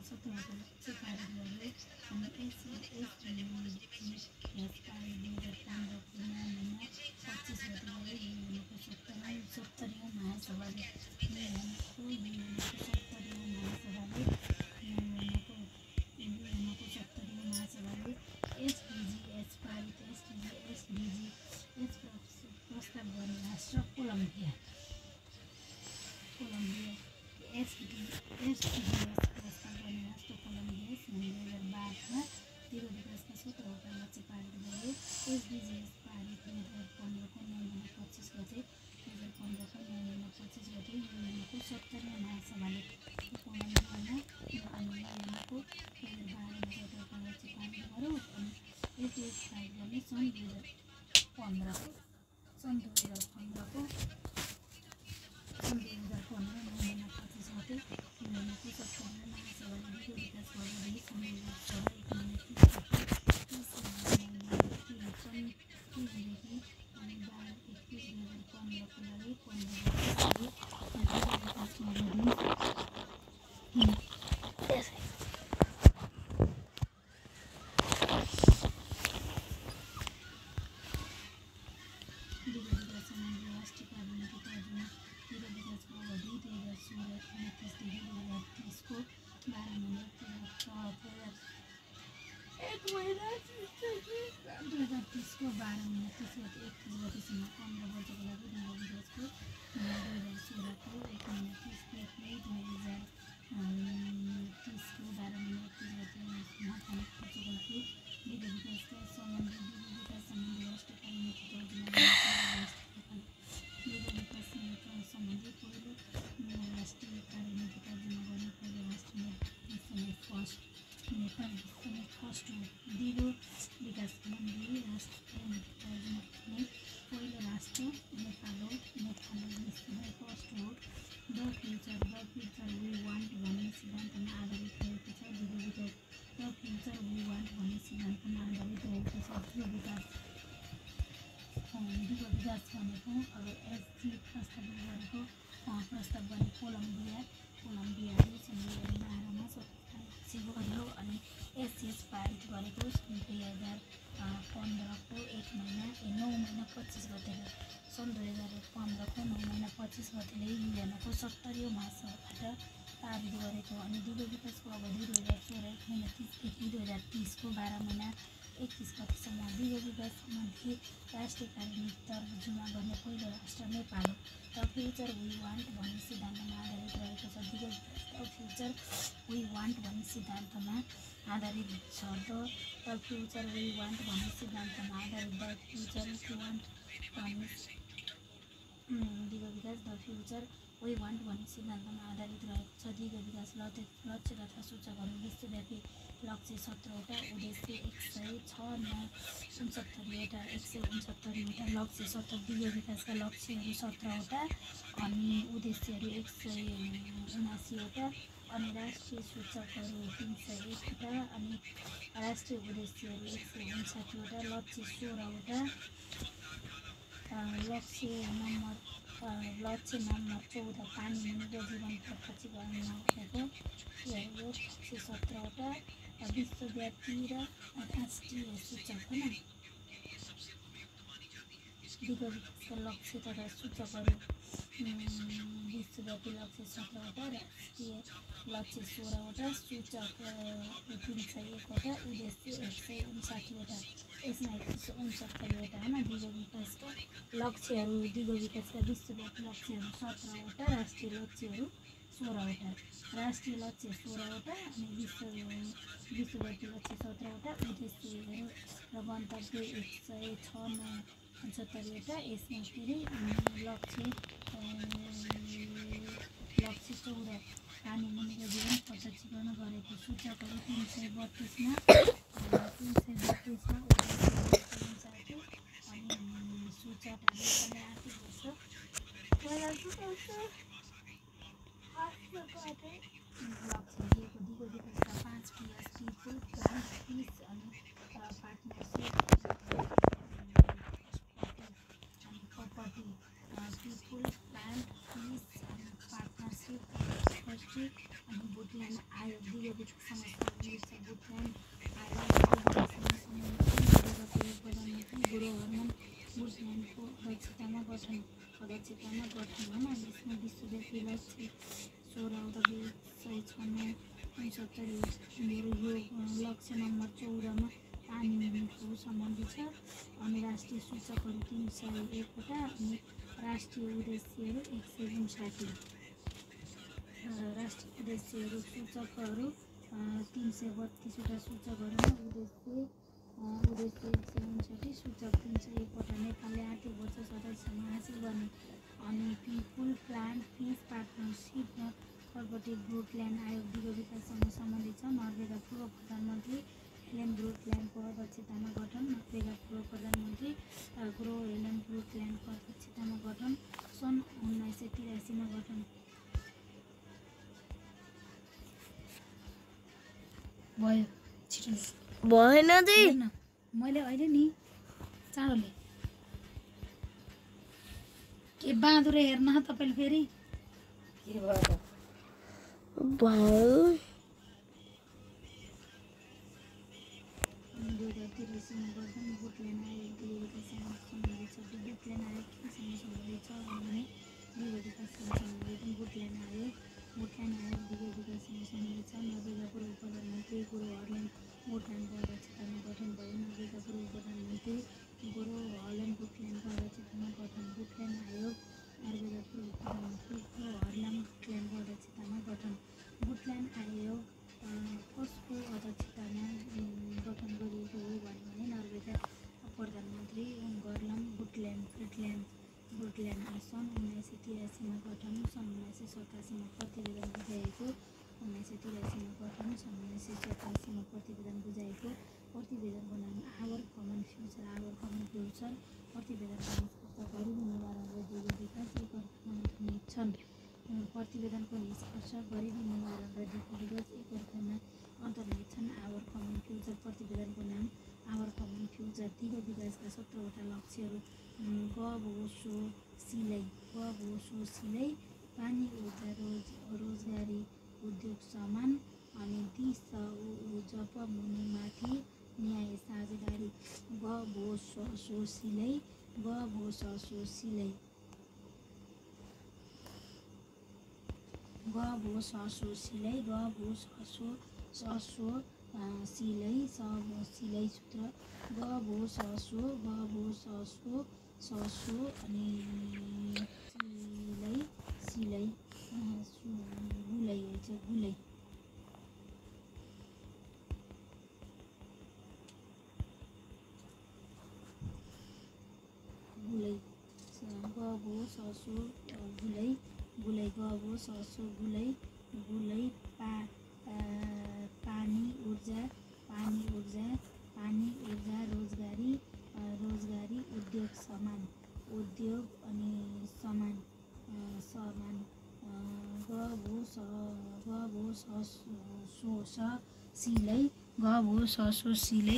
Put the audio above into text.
17 लक्ष्य पारित गर्यो अनि यसपालि 2015 महिना 25 गते गरी युएनको 70औं महासभाले SDGs पारित SDGs प्रस्ताव गर्ने राष्ट्र कोलम्बिया SDGs प्रस्ताव गर्ने राष्ट्र कोलम्बिया सन् 2012 दिगो विकासका 17वटा लक्ष्य पारित गर्यो। SDGs पारित 2015 को 9 महिना 25 गते युएनको 70औं महासभाले कोलम्बियामा अनि युएनको 2012 मा 17वटा लक्ष्य पारित गर्यो अनि SDGs पारित गर्ने सन् 2015 को 9 महिना 25 गते युएनको 70औं महासभाले दिगो विकास गर्दै सन् 2030 को 12 महिना 30 गते 31 गतेसम्म 15 वर्षको लागि दिगो विकासको 2016 को 1 महिना 30 गते 2030 को 12 महिना 31 गतेसम्म 5 वर्षको लागि दिगो विकासका सम्बन्धी दिगो विकास सम्बन्धी राष्ट्रिय सम्बन्धी पहिलो राष्ट्रिय कार्यनीति तर्जुमा गर्ने पहिलो राष्ट्र नेपाल विश्वमै फर्स्ट हो। दिगो विकास सम्बन्धी राष्ट्रिय नीति तर्जुमा गर्ने पहिलो राष्ट्र नेपाल हो। विश्वमै फर्स्ट हो। द फ्युचर वी वान्ट भन्ने सिद्धान्तमा आधारित रहेको छ। दिगो विकास द फ्युचर वी वान्ट भन्ने सिद्धान्तमा आधारित रहेको छ। दिगो विकास भनेको अब एसजी प्रस्ताव गर्ने कोलम्बियाले सन् 2012 मा सुरु गर्यो अनि एसएस पारित गरेको 2015 को 9 महिना 25 गते सन् 2015 को 9 महिना 25 गतेले युएनको 70औं महासभाबाट पारित गरेको अनि दिगो विकासको अवधि 2016 1 महिना 30 देखि 2030 को 12 महिना 31 गतेसम्म दिगो विकास सम्बन्धी राष्ट्रिय कार्यनीति तर्जुमा गर्ने पहिलो राष्ट्र नेपाल हो। द फ्युचर वी वान्ट भन्ने सिद्धान्तमा आधारित रहेको छ। दिगो विकास द फ्युचर वी वान्ट भन्ने सिद्धान्तमा आधारित छ। द फ्युचर वी वान्ट भन्ने सिद्धान्तमा आधारित दिगो विकास द फ्युचर वी वान्ट भन्ने सिद्धान्तमा आधारित रहेको छ। दिगो विकास लक्ष्य तथा सूचकहरू विश्वव्यापी लक्ष्य 17वटा उद्देश्य 169वटा लक्ष्य 17 दिगो विकासका लक्ष्यहरू 17वटा अनि उद्देश्यहरू 179वटा अनि राष्ट्रिय सूचकहरू 301वटा अनि राष्ट्रिय उद्देश्यहरू 159वटा लक्ष्य 16वटा लक्ष्य नम्बर 14 पानी मुनिको जीवन प्रगति गर्न नभएको लक्ष्य 17वटा विश्वव्यापी र राष्ट्रिय सूचक होइन। दिगो विकासका लक्ष्य तथा सूचकहरू विश्वव्यापी लक्ष्य 17वटा राष्ट्रिय लक्ष्य 16वटा सूचक 301वटा उद्देश्य 159वटा यसमा 169वटा होइन। दिगो विकासका लक्ष्यहरू दिगो विकासका विश्वव्यापी लक्ष्यहरू 17वटा राष्ट्रिय लक्ष्यहरू 16वटा राष्ट्रिय लक्ष्य 16वटा अनि विश्वव्यापी लक्ष्य 17वटा उद्देश्यहरू र गन्तव्य 169वटा यसमा फेरि लक्ष्य 14 पानी मुनिको जीवन प्रत्यक्षीकरण गरेको सूचकहरू 332मा अनि सूचकहरू लक्ष्य दिएको दिगो विकासका 5 पिएस पिपुल प्लान्ट पिस अनि पार्टनरसिप अनि प्रपर्टी पिपुल प्लान्ट पिस अनि पार्टनरसिप अनि भुटल्यान्ड आयोग दिगो विकाससँग सम्बन्धित छ। भुटल्यान्ड आयोग प्रधानमन्त्री गुरु हरमन भुटल्यान्डको अध्यक्षतामा गठन होइन। यसमा विश्वव्यापी लक्ष्य 16,269 यो लक्ष्य नम्बर 14 मा पानीको सम्बन्धी छ। अनि राष्ट्रिय सूचकहरू 301 वटा अनि राष्ट्रिय उद्देश्यहरू 159। राष्ट्रिय उद्देश्यहरू सूचकहरू 332 वटा सूचकहरूमा उद्देश्य 159, सूचक 301 वटा। नेपालले आर्थिक वर्ष 27 हासिल गर्ने अनि people plan peace partnership cooperative भुटल्यान्ड आयोग दिगो विकाससँग सम्बन्धित छ। नर्वेका पूर्व प्रधानमन्त्री हेलेन ब्रुटल्यान्डको अध्यक्षतामा गठन। नर्वेका पूर्व प्रधानमन्त्री हेलेन ब्रुटल्यान्डको अध्यक्षतामा गठन। सन् 1983 मा गठन भयो। छिटो भएन दि मैले अहिले नि चाँडोले के बाँदुरे हेर्न तपाईले फेरि के भयो त भयो। 2083 मा गठन भुटल्यान्ड आयोग दिगो विकाससँग सम्बन्धित छ। भुटल्यान्ड आयोग केसँग सम्बन्धित छ भने दिगो विकाससँग सम्बन्धित भुटल्यान्ड आयोग दिगो विकाससँग सम्बन्धित छ। नर्वेका पूर्व प्रधानमन्त्री गुरु हरलेन भुटल्यान्डको अध्यक्षतामा गठन भयो। नर्वेका पूर्व प्रधानमन्त्री गुरु हरलेन भुटल्यान्डको अध्यक्षतामा गठन। भुटल्यान्ड आयोग नर्वेका पूर्व प्रधानमन्त्री गुरु हरलेन भुटल्यान्डको अध्यक्षतामा गठन। भुटल्यान्ड आयोग कसको अध्यक्षतामा गठन गरिएको हो भने नर्वेका प्रधानमन्त्री गर्लम भुटल्यान्ड सन् 1983 मा गठन। सन् 1987 मा प्रतिवेदन बुझाएको। 1983 मा गठन। सन् 1987 मा प्रतिवेदन बुझाएको। प्रतिवेदनको नाम आवर कमन फ्युचर प्रतिवेदनको निष्कर्ष गरिबी निवारण र दिगो विकास एक अर्थमा अन्तर्निहित छन्। प्रतिवेदनको निष्कर्ष गरिबी निवारण र दिगो विकास एक अर्थमा अन्तर्निहित छन्। आवर कमन फ्युचर प्रतिवेदनको नाम आवर कमन फ्युचर दिगो विकासका 17 वटा लक्ष्यहरू गबोसो पानी ऊर्जा रोजगारी उद्योग समान अनि जप मुनिमाथि न्याय साझेदारी गबोसो सिलै सूत्र गबोसो अनि सिलै गुलै पानी ऊर्जा रोजगारी उद्योग समान अनि समान गबोसो सिलै